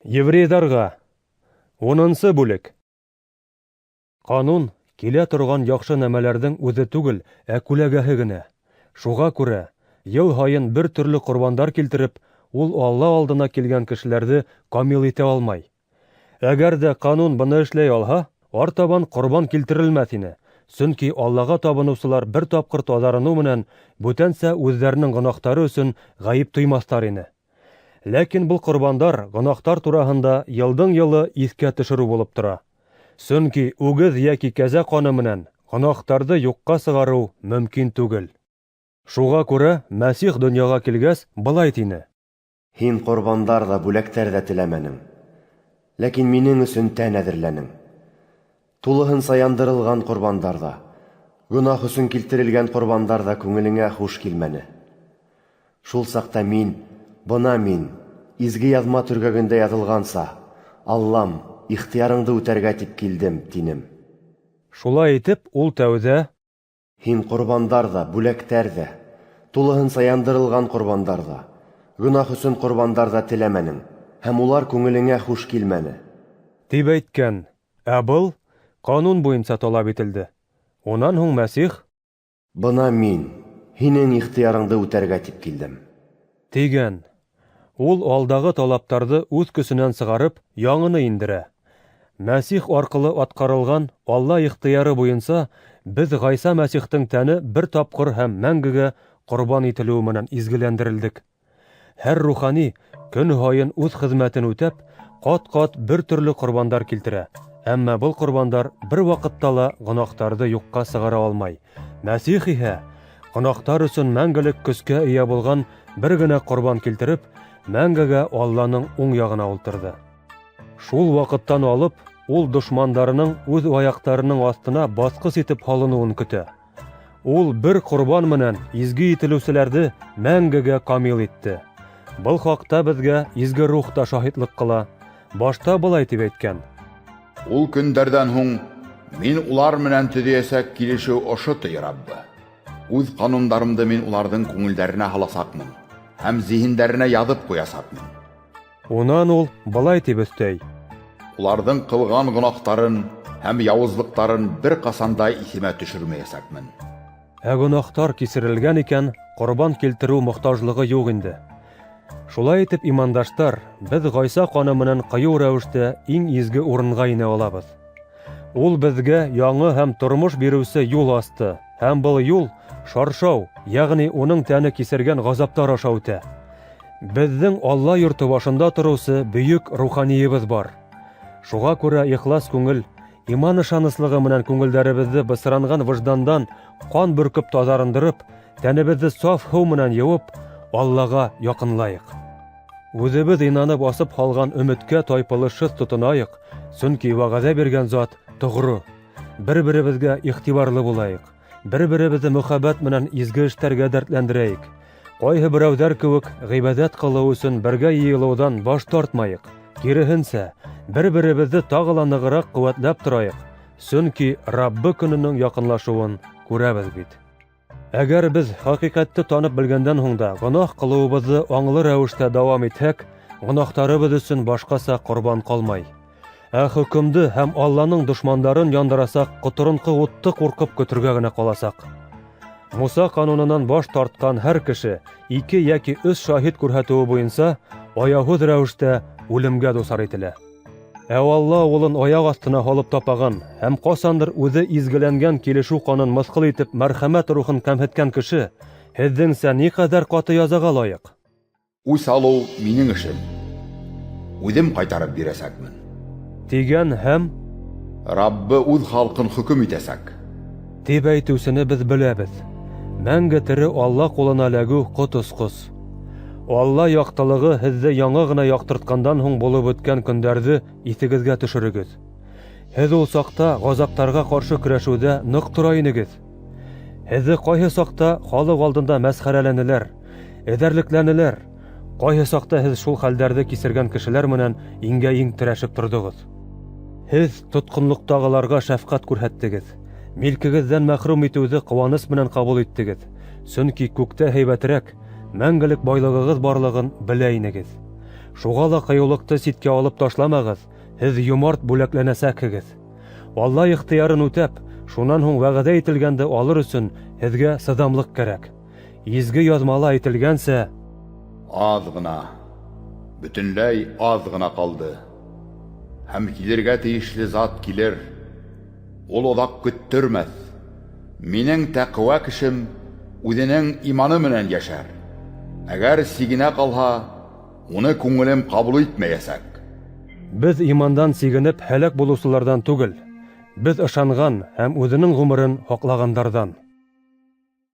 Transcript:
Еврейҙарға. 10-нсы бүлек. Ҡанун килә торған яҡшы нәмәләрҙең үҙе түгел, ә күләгәһе генә. Шуға күрә, йыл һайын бер төрлө ҡорбандар килтереп, ул Алла алдына килгән кешеләрҙе камил итә алмай. Әгәр ҙә ҡанун быны эшләй алһа, артабан ҡорбан килтерелмәҫ ине, сөнки Аллаға табыныусылар бер тапҡыр таҙарыныу менән бүтәнсә үҙҙәренең гонаһтары өсөн ғәйеп тоймаҫтар ине. Ләкин был ҡорбандар гонаһтар тураһында йылдың-йылы иҫкә төшөрөү булып тора. Сөнки үгеҙ йәки кәзә ҡаны менән гонаһтарҙы юҡҡа сығарыу мөмкин түгел. Шуға күрә Мәсих донъяға килгәс, былай тине: Һин ҡорбандар ҙа, бүләктәр ҙә теләмәнең, ләкин минең өсөн тән әҙерләнең. Тулыһынса яндырылған ҡорбандар ҙа, гонаһ өсөн килтерелгән ҡорбандар ҙа күңелеңә хуш килмәне. Шул саҡта мин, бына мин, изге яҙма төргәгендә яҙылғанса, Аллам, ихтыярыңды үтәргә тип килдем, тинем. Шулай итеп, ул тәүҙә: Һин ҡорбандар ҙа, бүләктәр ҙә, тулыһынса яндырылған ҡорбандар ҙа, гонаһ өсөн ҡорбандар ҙа теләмәнең, һәм улар күңелеңә хуш килмәне. Тип әйткән. Ә был ҡанун буйынса талап ителде. Унан һуң Мәсих: Бына мин, һинең ихтыярыңды үтәргә тип килдем. Тигән. Ул алдағы талаптарҙы үҙ көсөнән сығарып, яңыны индерә. Мәсих арҡылы атҡарылған Алла ихтыяры буйынса беҙ Ғайса Мәсихтең тәне бер тапҡыр һәм мәңгегә ҡорбан ителеүе менән изгеләндерелдек. Һәр рухани көн һайын үҙ хеҙмәтен үтәп, ҡат-ҡат бер төрлө ҡорбандар килтерә. Әммә был ҡорбандар бер ваҡытта ла гонаһтарҙы юҡҡа сығара алмай. Мәсих иһә гонаһтар өсөн мәңгелек көскә эйә булған бер генә ҡорбан килтереп, мәңгегә Алланың уң яғына ултырҙы. Шул ваҡыттан алып, ул дошмандарының үҙ аяҡтарының аҫтына баҫҡыс итеп һалыныуын көтә. Ул бер ҡорбан менән изге ителеүселәрҙе мәңгегә камил итте. Был хаҡта беҙгә изге рух та шаһитлыҡ ҡыла. Башта былай тип әйткән: Ул көндәрҙән һуң мин улар менән төҙөйәсәк килешеү ошо, ти Раббы. Үҙ ҡанундарымды мин уларҙың күңелдәренә һаласаҡмын һәм зиһендәренә яҙып ҡуясаҡмын. Унан ул былай тип өҫтәй: Уларҙың ҡылған гонаһтарын һәм яуызлыҡтарын бер ҡасан да иҫемә төшөрмәйәсәкмен. Ә гонаһтар кисерелгән икән, ҡорбан килтереү мохтажлығы юҡ инде. Шулай итеп, имандаштар, беҙ Ғайса ҡаны менән ҡыйыу рәүештә иң изге урынға инә алабыҙ. Ул беҙгә яңы һәм тормош биреүсе юл асты, һәм был юл шаршау, йәғни уның тәне кисергән ғазаптар аша үтә. Беҙҙең Алла йорто башында тороусы бөйөк руханийыбыҙ бар. Шуға күрә ихлас күңел, иман ышаныслығы менән күңелдәребеҙҙе бысранған выждандан ҡан бөркөп таҙарындырып, тәнебеҙҙе саф һыу менән йыуып, Аллаға яҡынлайыҡ. Үҙебеҙ инанып асып һалған өмөткә тайпылышһыҙ тотонайыҡ, сөнки вәғәҙә биргән зат тоғро. Бер-беребеҙгә иғтибарлы булайыҡ. Бер-беребеҙҙе мөхәббәт менән изге эштәргә дәртләндерәйек. Ҡайһы берәүҙәр кеүек ғибәҙәт ҡылыу өсөн бергә йыйылыуҙан баш тартмайыҡ. Киреһенсә, бер-беребеҙҙе тағы ла нығыраҡ ҡеүәтләп торайыҡ, сөнки Раббы көнөнөң яҡынлашыуын күрәбеҙ бит. Әгәр беҙ хәҡиҡәтте танып белгәндән һуң да гонаһ ҡылыуыбыҙҙы аңлы рәүештә дауам итһәк, гонаһтарыбыҙ өсөн башҡаса ҡорбан ҡалмай. Ә хөкөмдө һәм Алланың дошмандарын яндырасаҡ ҡоторонҡо утты ҡурҡып көтөргә генә ҡаласаҡ. Муса ҡанунынан баш тартҡан һәр кеше ике йәки өс шаһит күрһәтеүе буйынса аяуһыҙ рәүештә үлемгә дусар ителә. Ә Алла улын аяҡ аҫтына һалып тапаған һәм ҡасандыр үҙе изгеләнгән килешеү ҡанын мыҫҡыл итеп мәрхәмәт рухын кәмһеткән кеше һеҙҙеңсә ни ҡәҙәр ҡаты язаға лайыҡ? Үс алыу минең эшем. Үҙем ҡайтарып бирәсәкмен. Тигән һәм Раббы үҙ халҡын хөкөм итәсәк. Тип әйтеүсене беҙ беләбеҙ. Мәңге тере Алла ҡулына эләгеү ҡот осҡос. Алла яҡтылығы һеҙҙе яңы ғына яҡтыртҡандан һуң булып үткән көндәрҙе иҫегеҙгә төшөрөгөҙ. Һеҙ ул саҡта ғазаптарға ҡаршы көрәшеүҙә ныҡ тора инегеҙ. Һеҙҙе ҡайһы саҡта халыҡ алдында мәсхәрәләнеләр, эҙәрлекләнеләр. Ҡайһы саҡта һеҙ шул хәлдәрҙе кисергән кешеләр менән иңгә-иң терәшеп торҙоғоҙ. Һеҙ тотҡонлоҡтағыларға шәфҡәт күрһәттегеҙ. Милкегеҙҙән мәхрүм итеүҙе ҡыуаныс менән ҡабул иттегеҙ. Сөнки күктә һәйбәтерәк, мәңгелек байлығығыҙ барлығын белә инегеҙ. Шуға ла ҡыйыулыҡты ситкә алып ташламағыҙ, һеҙ йомарт бүләкләнәсәкһегеҙ. Алла ихтыярын үтәп, шунан һуң вәғәҙә ителгәнде алыр өсөн һеҙгә сыҙамлыҡ кәрәк. Изге яҙмала әйтелгәнсә: Аҙ ғына, бөтөнләй аҙ ғына ҡалды. Һәм килергә тейешле зат килер. Ул оҙаҡ көттөрмәҫ. Минең тәҡүә кешем үҙенең иманы менән йәшәр. Әгәр сигенә ҡалһа, уны күңелем ҡабул итмәйәсәк. Беҙ имандан сигенеп һәләк булыусыларҙан түгел. Беҙ ышанған һәм үҙенең ғүмерен һаҡлағандарҙан.